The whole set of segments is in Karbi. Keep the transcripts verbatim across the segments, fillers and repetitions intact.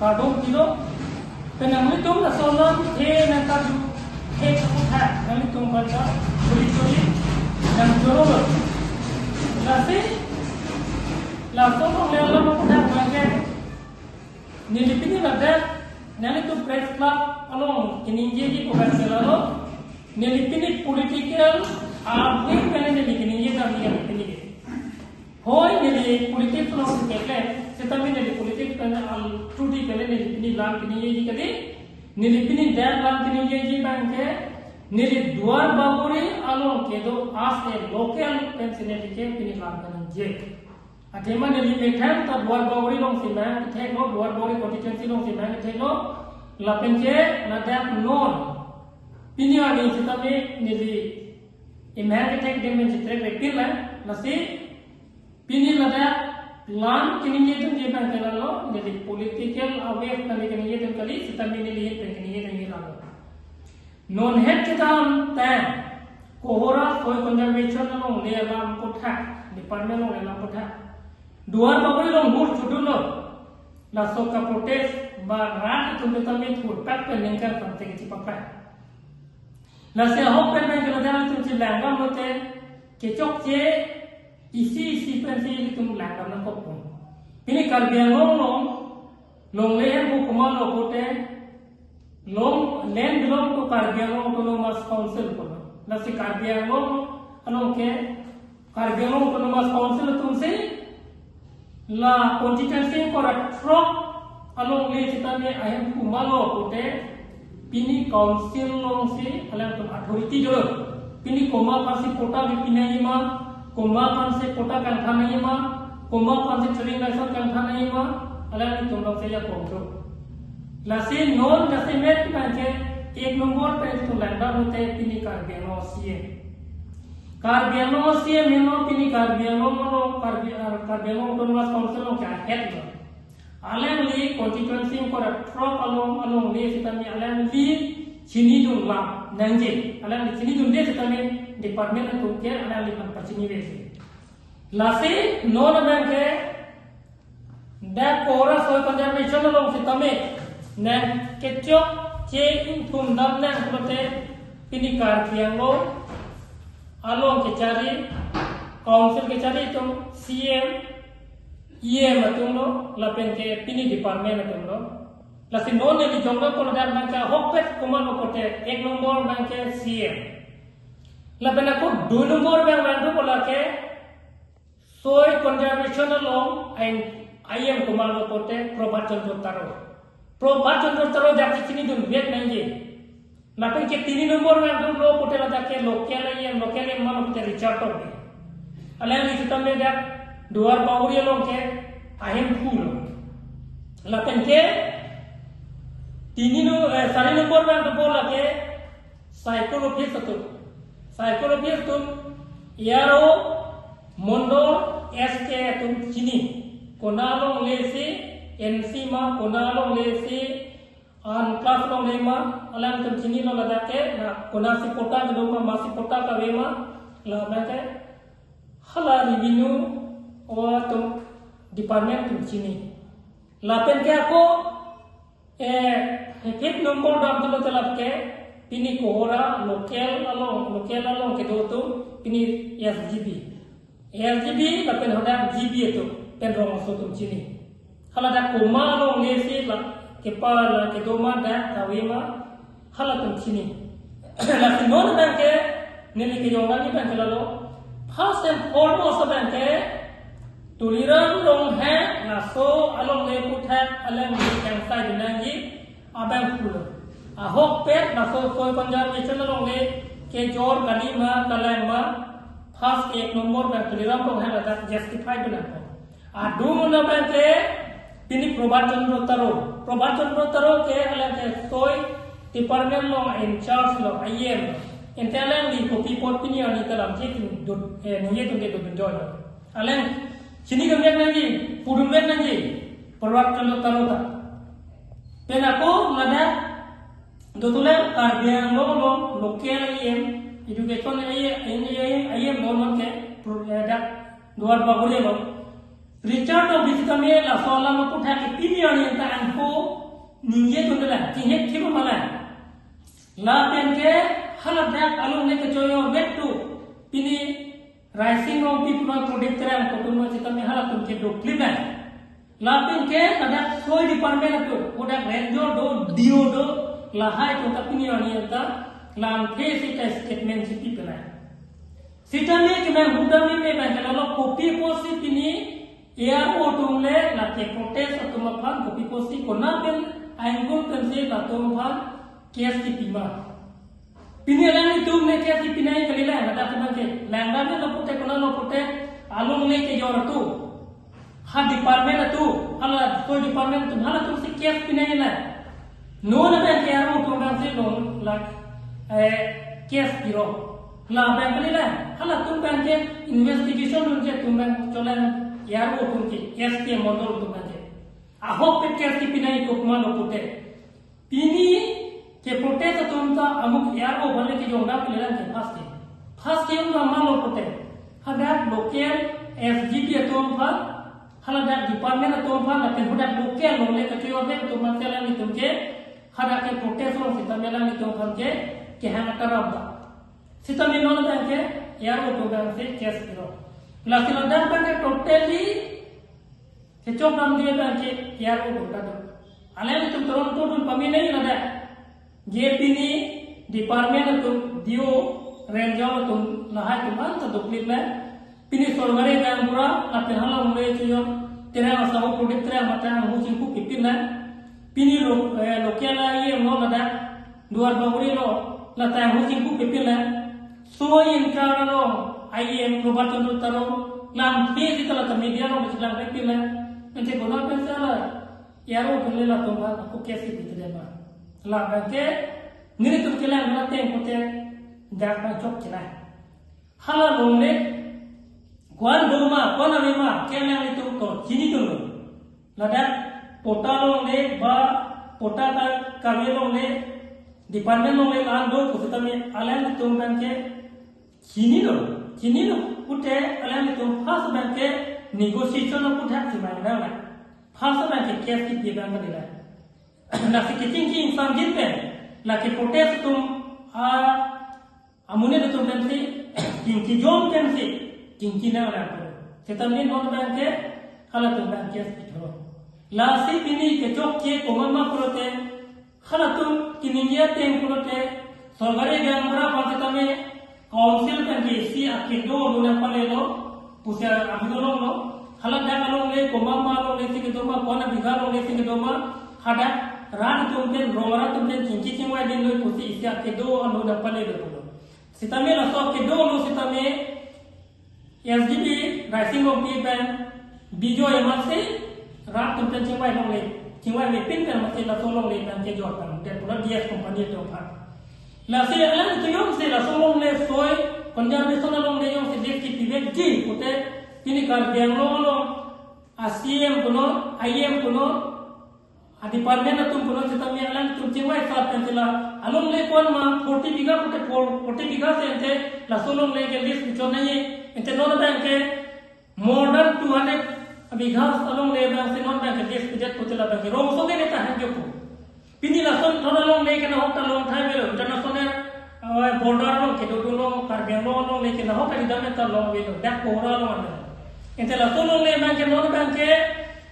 Kardom pilo. Pen nanglitum laso alam the nangkarju the aphuthak nanglitum aphan ta churi churi nangjorolo. Lasi laso along le alam aphuthak abangke neli pini ladak nanglitum press club along keningjeji pu abangke lalo, neli pini political awing pen neli keningje damji neli pini ke. Hoi neli politics along si keklem, sitame neli politics pen al truti pen neli pini lam keningjeji kali, neli pini dak lam keningjeji abangke, neli Duar Bagori along kedo as a local pen si neli ke pini lam keningje. Athema neli methang ta Duar Bagori along si mang ketheklo, Duar Bagori constituency along si mang ketheklo, lapen ke ladak non pini arni sitame neli emang kethek dem pen chitrek repin la, lasi pini ladak lam keningje dunji abangke lalo, neli political awing pen neli keningje dun kali, sitame neli ahin pen keningje dunji lalo. Non het kedamtang Kohora Soil Conservation along le alam aphuthak, department along le alam aphuthak Duar Bagori along hur chodunlo. Laso ka-protest ba rat atum sitame thurpak pen ningkan samte kachipaklang. Lasi ahok pen pen keladan atum si langdam lote kechokche isi isi pen si itum langdam nangkokpon. Pini Karbi Anglong along longle hemphu komatlo pulote long, land belong to Karbi Anglong Autonomous Council pulo. Lasi Karbi Anglong along ke Karbi Anglong Autonomous Council atum si la constituency ingkoi ra throk along le sitame ahemphu komatlo pulote pini council along si alangtum authority dolo. Pini komat aphan si patta kepinangji ma, komat aphan si patta kangthanji ma, komat aphan si trading license kangthanji ma, alangtum along si ya pongdo. Lasi non jasemet abangke ek nombor pen itum langdam lote pini Karbi Anglong C M. Karbi Anglong C M henlo pini Karbi Anglong along Karbi, ah, Karbi Anglong Autonomous Council along ke ahead lo. Alangli constituency ingkoi ra throk along, along le sitame alangli chinidun lam nangji. Alangli chinidunde sitame department atum ke alangli aphan pachini vekji. Lasi non abangke dak Kohora Soil Conservation along sitame nang kechokche ingthum dam nang pulote pini Karbi Anglong along kechari, council kechari atum C M, E M atum lo, lapen ke pini department atum lo. Lasi non neli jongda koladan abangke ahokpet komatlo pulote ek nombor abangke C M. Lapen ako dui nombor abang abang tu bola ke Soil Conservation along ain I M komatlo pulote Prabhat Chandra Taro. Prabhat Chandra Taro dak chinidun vek nangji. Lapen ke tini nombor abang tu lo pulote ladak ke local I M, local I M ma pulote Richard Tokbi. Alangli sitame dak Duar Bagori along ke ahemphu lo. Lapen ke tini no, eh, sari nombor abang tu bola ke Cycle office atum. Cycle office atum, E R O, Mondol, S K atum chini. Konat along le si N C ma, konat along le si an class along le ma, alangtum chinilo ladak ke, na konat si patta kedo ma, ma si patta kave ma, labang ke hala revenue atum department atum chini. Lapen ke ako eh, fifth nombor dam tulo telap ke, pini Kohora local along, local along kedo atum, pini S G B. S G B lapen hadak G B atum, pen rong aso atum chini. Haladak komat along le si la kepa la kedo ma dak kave ma, halatum chini. Lasi non abangke, neli kejong abangke abangke lalo. First and foremost abangke, Tuliram Ronghang laso along le aphuthak alangli kangsai dinangji abang pulo. Ahokpet laso Soil Conservation along le kejor kali ma kalang ma, first ek nombor abang Tuliram Ronghang ladak justify dinangpo. Adung abangke pini Prabhat Chandra Taro. Prabhat Chandra Taro ke alangke soil department along in charge lo, I M. Ante alangli kopi apot pini arni ta lam chik dut, eh, ningje atum ke dut dunjoi lo. Alang chinidun vek nangji, pudun vek nangji, Prabhat Chandra Taro ta. Pen ako ladak dotulang Karbi Anglong along local I M, education I M, I M, I M, I M lo non ke, pro-, eh, dak Duar Bagori lo. Richard Tokbi sitame laso alam aphuthak ke pini arni ta angko ningje tun dela, chinghek thim ma la. Lapen ke haladak alongle kechoyor vet tu. Pini Raising Rongpi punon Prodip Terang kotum ma sitame halatum ke doklip la. Lapen ke ladak soi department atum, kodak Ranger do, D O do, lahai atum ta pini arni anta lamthe sita statement si pi pelai. Sitame kemang hudam ni me bang ke lalo kopi apotsi pini A R O atum le lake protest atum aphan kopi apotsi kona pen angle pensi latum aphan case kipi ma. Pini alanglitum le case kipinai kali la, ladak abang ke. Langdam lo pute, kona lo pute, alongle kejor atum, ha department atum, hala soi department atum, halatum si case pinai la. Non abang ke A R O atum abang si long la, eh, case piro. La abang kali la, halatum abang ke investigation dun ke atum abang cholang, A R O atum ke, S T M mondol atum abang ke. Ahok pen case kipinai kok ma lo pute. Pini ke protest atum ta amuk A R O aphan le kejongdam kelelang ke first ke. First ke ong ma lo pute. Hadak local S G B atum aphan, haladak department atum aphan, lapen hadak local longle kechoyor vet atum aphan ke alanglitum ke, hadak ke protest along sitame alanglitum aphan ke, kehang ataram ta. Sitame non abang ke, A R O atum abang si case piro. Lasi ladak abang ke totally kechok dam dia abang ke A R O atum ta do. Alanglitum toron todun pamenai ladak. Je pini department atum, D O, Ranger atum, lahai atum anta doklip la. Pini sorkari gaonbura, lapen hala umre chuyo, Terang asau Prodip Terang mate anghu chingpu pipin la. Pini lo, eh, local I E M lo ladak, Duar Bagori lo, lata anghu chingpu pipin la. Soi in-charge along, I E M Prabhat Chandra Tarun, lamthe sita lata media along bichilang pipin la. Ante kona pensi la, A R O atum le latum aphan ako case kipi te ma. Labang ke, nelitum kelang na teng kote, dak bang chok kila. Hala longle, ko-an do ma, ko-an ave ma, ke alanglitum to chinidunlo. Ladak patta longle ba patta ka, kave longle, department longle la-an do pu sitame alanglitum abang ke chinilo, chinilo. Pute alanglitum first abang ke negotiation aphuthak si mai abang la. First abang ke case kipi abang kali la. Lasi kechingki ingsamjin pen, lake protest atum, a, amonit atum pensi, chingki jom pensi, chingki nang lang. Sitame non abang ke, halatum abang ke si thoro. Lasi pini kechokche komat ma pulote, halatum kiningje ateng pulote, sorkari gaonbura aphan sitame, council pen ke isi akedo lo nangpalelo, pusi abido longlo, haladak alongle, komat ma alongle si kedo ma, ko-an abigha alongle si kedo ma, hadak rat atum pen, rong rat atum pen, chingki chingvai dun lo pusi isi akedo lo nangpalelo pulo. Sitame laso akedo lo sitame, S G B, Raising Rongpi pen, Bijoy amatsi, rat atum pen chingvai longle, chingvai vepin pen amatsi laso longle pen kejor tang, det pulo D S company atum aphan. Lasi alanglitum jongsi laso longle soi, conservation alongle jongsi dik kipi vekji pute, pini Karbi Anglong along, a C M punon, I M punon, a department atum punon sitame alanglitum chingvai sat pen sila, alongle ko-an ma forty bigha pute for-, forty bigha si ante, laso longle ke list bichon nangji, ante non abang ke, more than two hundred bighas alongle abang si non abang ke list bidet pute labang ke rongso ke neta hangjo pu. Pini lason thon alongle ke nahok ta long thai avelo, international, eh, border along kedodun along, Karbi Anglong alongle ke nahok ta didam neta long avelo, dak Kohora along avelo. Ante laso longle abang ke non abang ke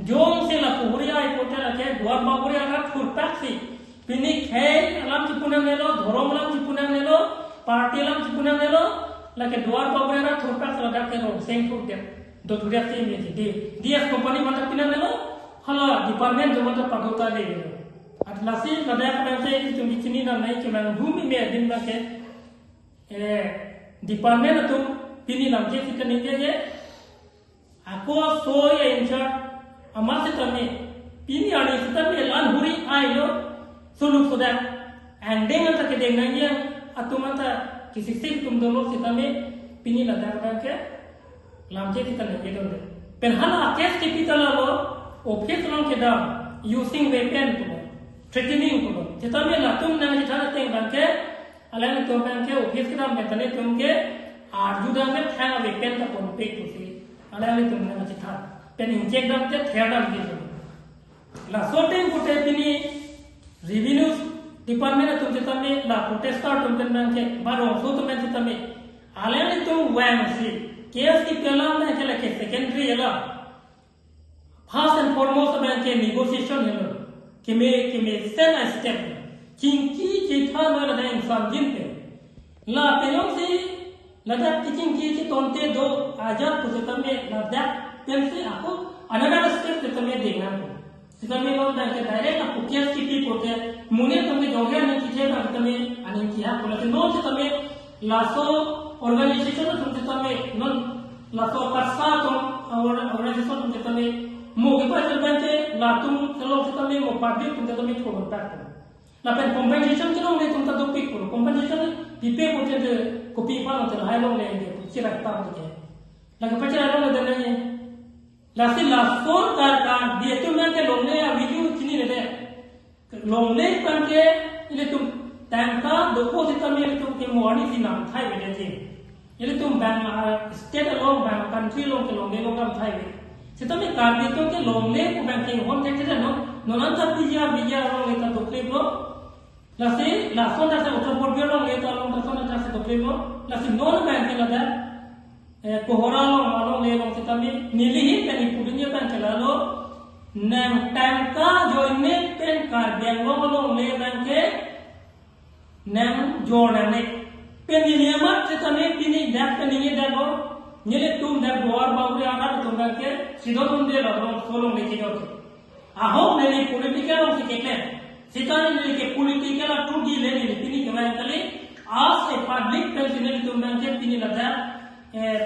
jongsi la Kohori ai pute lake Duar Bagori arat thurpak si. Pini khei alam chipu nangnelo, dhorom alam chipu nangnelo, party alam chipu nangnelo, lake Duar Bagori arat thurpak ladak ke rong seng thurdet, do thurdet si me di. D S company mata pinangnelo, hala department do mata padota le. At lasi ladak abang ke itum bichini nangnei kemang bumi me adin abang ke, eh, department atum pini lamthe si kaningje je, ako soi a-in-charge amat sitame, pini arni sitame la-an huri ai lo, suluk sudah, angdeng anta kedeng nangji atum anta kisiksik atum dolo sitame, pini ladak abang ke lamthe sitame kedon de. Pen hala case kipi ta lalo, office along kedam, using weapon pulo, threatening pulo. Sitame latum nangchethan ateng abang ke, alanglitum abang ke office kedam pen ta nelitum ke arjudam ke thang a-weapon ta ponpe pusi alanglitum nangchethan. Pen inchekdam ke therdam ke. Laso ateng pute pini Revenue Department atum sitame, la protester atum pen abangke, ba rongso atum pen sitame, alanglitum vangsi, K S T P alam abangke lake secondary alam. First and foremost abangke negotiation helo. Keme, keme sen a step. Chingki chithalo ladak ingsamjin pen. Lapen jongsi ladak kachingki chitonte do ajat pu sitame ladak pensi ako another step sitame deng nangpo. Sitame non abangke direct ako K S T P pute monit atum ke jongja aning kichethe abang sitame aning kihap pu, lasi non sitame laso organization atum sitame non laso KASA atum, or-, organization atum sitame mo kepachal abangke latum kelong sitame mo public atum sitame chobon tak. Lapen compensation kelongle atum ta dopik pu. Compensation pipe pute kopi aphan hotel hai longle de, chirak ta pute. Lake pachirak longle de nangji. Lasi lason kar kar di atum abangke longle a video chinine de. Longle abangke ilitum tangka dopo sitame ilitum ke morning si nam thai bede ji. Ilitum bang, ah, state along, bang country along kelongle along nam thai bede. Sitame Karbi atum ke longle pu abangke hon thekthedet non. Non anta P G R, V G R along eta doklip lo. Lasi lason ta se Uttar Pradesh along eta along lason ta se doklip lo. Lasi non abangke ladak, eh, Kohora along, alongle along sitame neli ahin pen ipu dunji abangke lalo, nang tangka ajoine pen Karbi Anglong alongle abangke nang jor nangne. Pen neli amat sitame pini dak pen ningje dak lo, nelitum dak Duar Bagori arat atum abangke sidon unde lo, laso alongle kejor ke. Ahok neli political alongsi keklem. Sitame neli ke political atum di le neli pini kevang kali. As a public pen si nelitum abangke pini ladak, eh,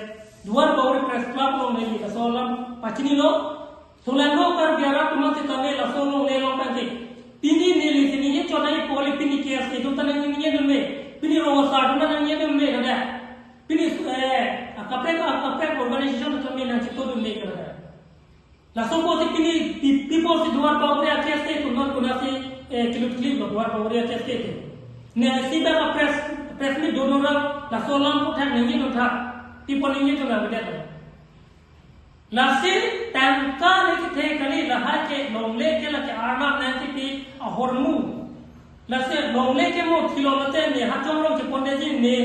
Duar Bagori Press Club along neli laso alam pachinilo. Solangdo Karbi arat atum sitame laso alongle along abangke. Pini neli si ningje chot nangji pu kali, pini K S K atum ta nangningjedunme. Pini rong asar atum ta nangningjedunme kada. Pini, eh, akaprek akaprek organization atum nangchitodunme kada. Laso apotsi pini pi-, pi apotsi Duar Bagori a-K S K atum non konatsi, eh, kelut klip lo Duar Bagori a-K S K atum. Ne isi abang a-press, press meet dodora laso alam aphuthak ningjedun tha. Pi apot ningjedun avedet lo. Lasi tangka ne kethe kali, lahai ke longle ke lake Arnab nangkipi ahormu. Lasi longle ke mo thilo mate ne hachong along chepondetji ne,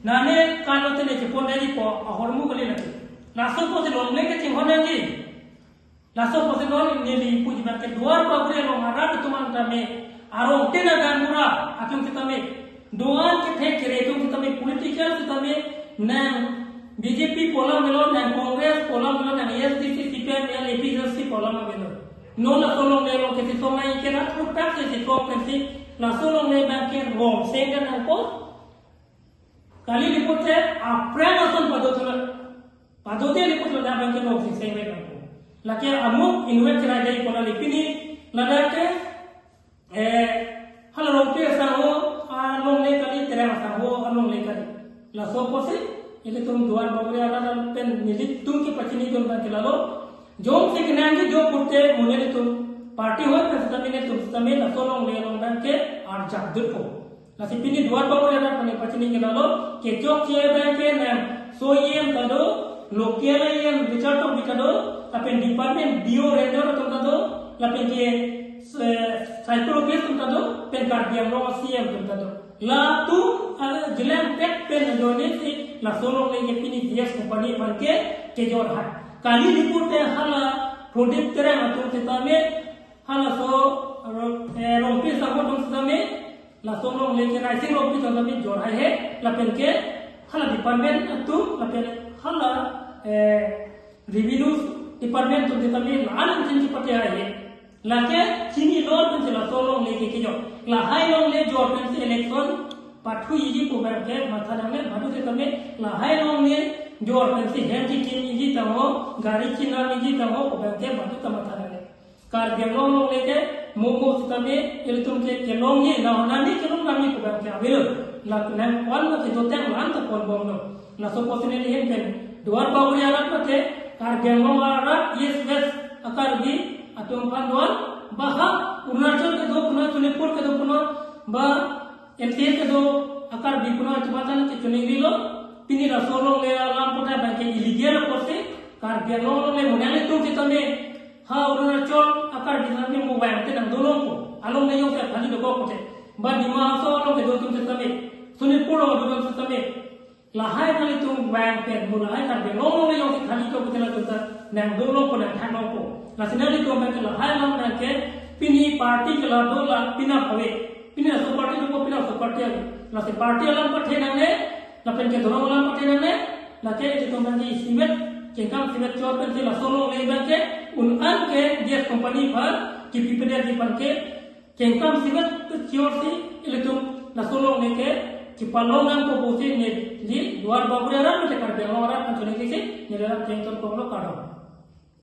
nane kalo te ne chepondetji pu ahormu kali lake. Laso apotsi longle ke chinghon nangji. Laso apotsi non neli puji abangke Duar Bagori along arat atum an tame, arong tena gaonbura atum sitame, doan kethe kere atum sitame, political sitame, nang B J P pu alam avelo, nang Congress pu alam avelo, nang A S D C, C P I M, A P H L C pu alam avelo. Non laso alongle along kesi song nangji ke rat rupak si si song pensi laso alongle abangke rong seng kan nangpo. Kali report se aphrang ason pado thula. Pado te report lo abangke rong seng seng kan nangpo. Lake amuk inwet cherai dai pu kali pini ladak ke, eh, hala Rongpi asangho alongle kali, Terang asangho alongle kali. Laso apotsi ilitum Duar Bagori arat pen nelitum kepachinidun abangke lalo. Jongsi kenangji jo pute mo nelitum party ahoi pen sitame nelitum sitame laso alongle along abangke arjap dutpo. Lasi pini Duar Bagori arat pen pachini ke lalo, kechokche abangke nang so E M ta do, local E M Richard Tokbi ta do, lapen department D O Rendra atum ta do, lapen ke, eh, cycle office atum ta do, pen Karbi Anglong C E M atum ta do. Latum, ah, jilang pek pen ajoine si laso alongle ke pini G S company abangke kejor hai. Kali report te hala Prodip Terang atum sitame, halaso, ro-, eh, Rongpi asangho atum sitame, laso alongle ke Raising Rongpi atum sitame jor hai he, lapen ke hala department atum, lapen hala, eh, revenue department atum sitame la-an chinchi pate hai he. Lake chinilo pensi laso alongle ke kejor. Lahai alongle jor pensi election pathu iji pu abangke matha nangne, badu sitame lahai alongle jor pensi hem chikim iji tangho, gari chinam iji tangho pu abangke badu ta matha nangne. Karbi Anglong alongle ke mo mo sitame ilitum ke kelongji, la honani kelong nangji pu abangke avelo. La kunang wan mate doteng lan ta pon bomlo. Laso apotsi neli ahin pen Duar Bagori arat mate Karbi Anglong arat, East West a-Karbi atum aphan doan, ba ha Arunachal kedo puna, Chonipur kedo puna, ba M C A kedo a-Karbi puna atum aphan ta kechoningri lo. Pini laso alongle alam aphuthak abangke illegal apotsi Karbi Anglong alongle mo nanglitum sitame Ha Arunachal a Karbi alam ke mo vang te nangdolongpo. Along le jongsi khali dokok pote. Ba Dima Hasao along kedo atum setame, Sonitpur along kedo atum setame, lahai nelitum vang pen mo lahai Karbi Anglong along le jongsi khali dokok pote latum ta nangdolongpo, nangthanlongpo. Lasi nelitum abang ke lahai alam abang ke pini party ke la do la penap ave. Pini laso party dokok, pini laso party ave. Lasi party alam pathe nangne, lapen ke dhorom alam pathe nangne, lake ilitum abang ke isivet, kengkam isivet chot pen si laso longle abang ke un-an ke gas company aphan kepi pedet ji aphan ke kengkam isivet chot si ilitum laso longle ke kepalong nangpo pusi neli Duar Bagori arat mate Karbi Anglong arat aphan choningri si neli arat kengton konglo, kardom.